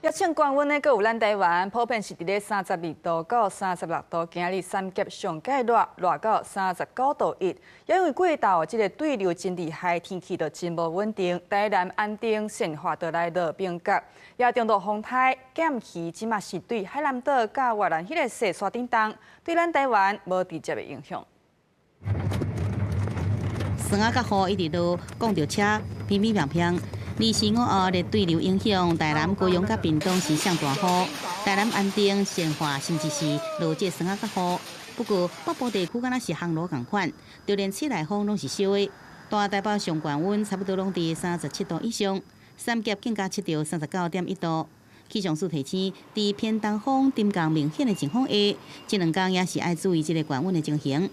抑唱高溫呢，閣有咱台灣，普遍是佇咧32度到36度。今日三峽上蓋熱，熱到39.1度。因為過晝這个對流真厲害，天氣就真無穩定。台南安定善化就來落冰角，也中度風颱劍魚，這馬是對海南島佮越南彼个細沙頂東，對咱台灣無直接的影響。霜仔佮雨一直落，講著車乒乒乓乓。二四午後熱對流影響，台南、高雄佮屏東是上大雨，台南安定、善化甚至是落這霜仔佮雨。不過北部地區敢若是烘爐仝款，就連吹來風攏是燒的。大台北上懸溫差不多攏佇37度以上，三峽更加測著39.1度。氣象署提醒，佇偏東風沉降明顯的情況下，這兩工也是愛注意這个懸溫的情形。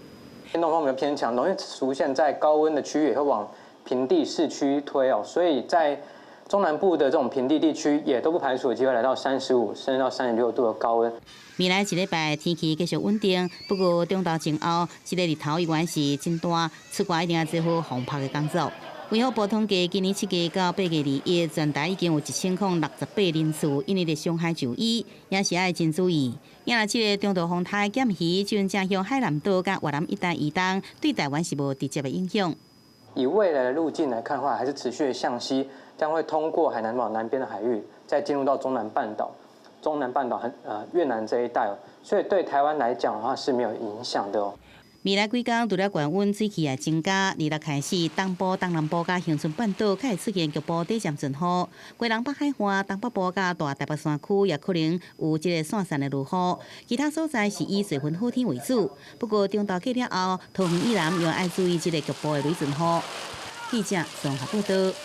偏東風比較偏強，容易出現在高溫的區域，也會往平地市區推哦，所以在中南部的這種平地地區，也都不排除有機會來到35甚至到36度的高溫。未來一禮拜天氣繼續穩定，不過中晝前後，這个日頭依然是真大，出外一定要做好防曬的工作。衛福部統計，今年7月到8月21，全台已經有1068人次因為咧傷害就醫，也是愛真注意。也若這个中度風颱劍魚，正向海南島佮越南一帶移動，對台灣是無直接的影響。以未來的路徑來看的話，還是持續的向西，將會通過海南島南邊的海域，再進入到中南半島、中南半島和越南這一帶哦，所以對台灣來講的話是沒有影響的哦。未來幾工除了懸溫水汽會增加，26開始東部、東南部佮恆春半島較會出現局部短暫陣雨，基隆北海岸、東北部佮大台北山區也可能有這个散散的落雨，其他所在是以水分好天為主。不過中晝過了後，桃園以南又愛注意這个局部的雷陣雨。記者綜合報道。